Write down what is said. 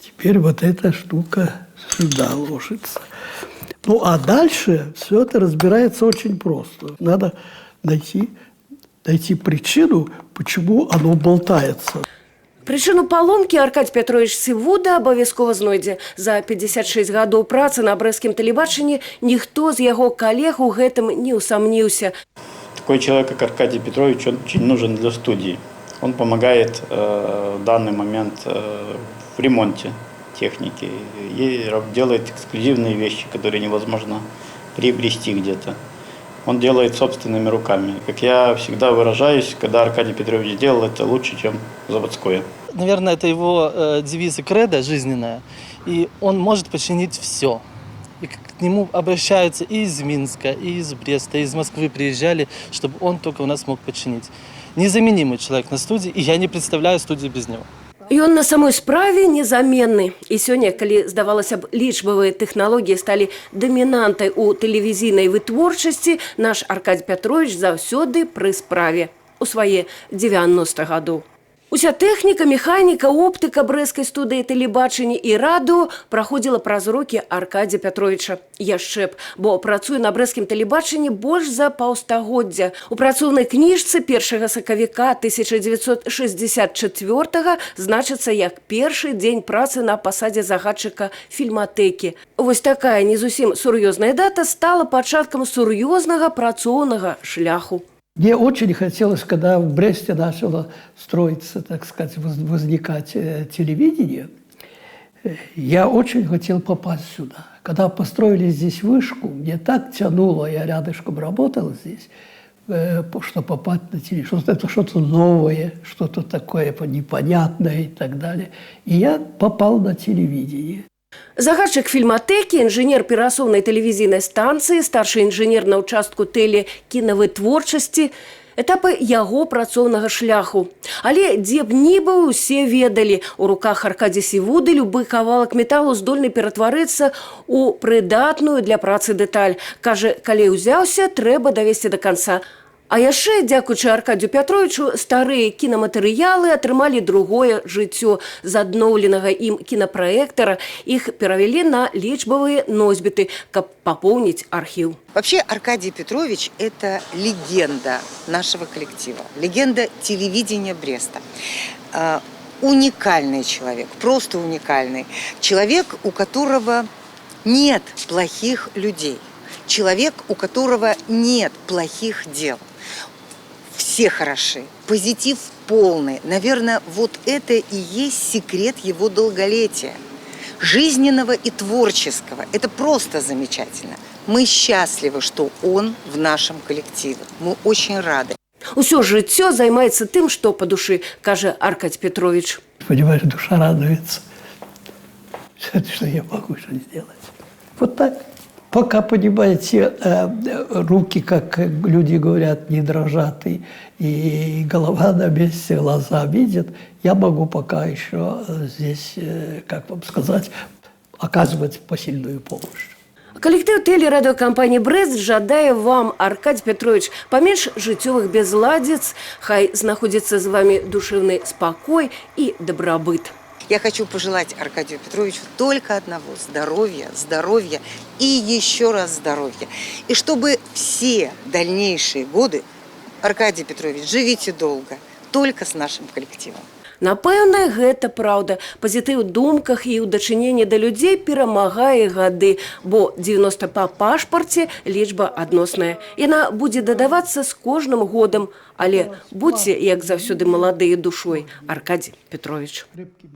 Теперь вот эта штука сюда ложится. Ну, а дальше все это разбирается очень просто. Надо найти причину, почему оно болтается. Прычыну паломкі Аркадзь Пятровіч Сівуда абавязкова знойдзе. За 56 гадоў працы на брэсцкім тэлебачанні ніхто з яго калег у гэтым не ўсамніўся. Такой человек, как Аркадий Петрович, он очень нужен для студии. Он помогает в данный момент в ремонте техники и делает эксклюзивные вещи, которые невозможно приобрести где-то. Он делает собственными руками. Как я всегда выражаюсь, когда Аркадий Петрович делал, это лучше, чем заводское. Наверное, это его девиз и кредо жизненное. И он может починить все. И к нему обращаются и из Минска, и из Бреста, и из Москвы приезжали, чтобы он только у нас мог починить. Незаменимый человек на студии, и я не представляю студию без него. Ён на самой справе незаменны. І сёння, калі, здавалася б, лічбавыя тэхналогіі сталі дамінантай у тэлевізійнай вытворчасці, наш Аркадзь Пятровіч заўсёды пры справе у свае 90 гадоў. Уся тэхніка, механіка, оптыка брэсцкай студыі тэлебачання і радыё праходзіла праз рукі Аркадзя Пятровіча. Яшчэ б, бо працуе на брэсцкім тэлебачанні больш за паўстагоддзя. У працоўнай кніжцы 1 сакавіка 1964 значыцца як першы дзень працы на пасадзе загадчыка фільматэкі. Вось такая не зусім сур'ёзная дата стала пачаткам сур'ёзнага працоўнага шляху. Мне очень хотелось, когда в Бресте начало строиться, так сказать, возникать телевидение, я очень хотел попасть сюда. Когда построили здесь вышку, мне так тянуло, я рядышком работал здесь, что попасть на телевидение, что это что-то новое, что-то такое непонятное и так далее. И я попал на телевидение. Загадчык фільматэкі, інжынер перасоўнай тэлевізійнай станцыі, старшы інжынер на ўчастку тэлекінавытворчасці — этапы яго працоўнага шляху. Але дзе б ні быў, усе ведалі: у руках Аркадзя Сівуды любы кавалак металу здольны ператварыцца ў прыдатную для працы дэталь. Кажа, калі ўзяўся, трэба давесці да канца. А яшчэ, дзякуючы Аркадзю Пятровічу, старыя кінаматэрыялы атрымалі другое жыццё. З адноўленага ім кінапраектара іх перавялі на лічбавыя носьбіты, каб папоўніць архіў. Вообще Аркадий Петрович – это легенда нашего коллектива, легенда телевидения Бреста. Уникальный человек, просто уникальный. Человек, у которого нет плохих людей. Человек, у которого нет плохих дел. Все хороши, позитив полный. Наверное, вот это и есть секрет его долголетия. Жизненного и творческого. Это просто замечательно. Мы счастливы, что он в нашем коллективе. Мы очень рады. Усё жыццё займаецца тым, што па душы, кажа Аркадзь Пятровіч. Понимаешь, душа радуется, что я могу что сделать. Вот так. Пока, понимаете, руки, как люди говорят, не дрожат, и голова на месте, глаза видят, я могу пока еще здесь, как вам сказать, оказывать посильную помощь. Калектыў тэлерадыёкампаніі «Брэст» жадае вам, Аркадзь Пятровіч, паменш жыццёвых безладзіц, хай знаходзіцца з вамі душэўны спакой і дабрабыт. Я хочу пожелать Аркадию Петровичу только одного – здоровья, здоровья и еще раз здоровья. И чтобы все дальнейшие годы, Аркадий Петрович, живите долго, только с нашим коллективом. Напэўна, гэта праўда. Пазітыў у думках і ў дачыненні да людзей перамагае гады, бо 90 па пашпарце — лічба адносная. Яна будзе дадавацца з кожным годам, але будзьце, як заўсёды, маладыя душой, Аркадзь Пятровіч. Крепкий.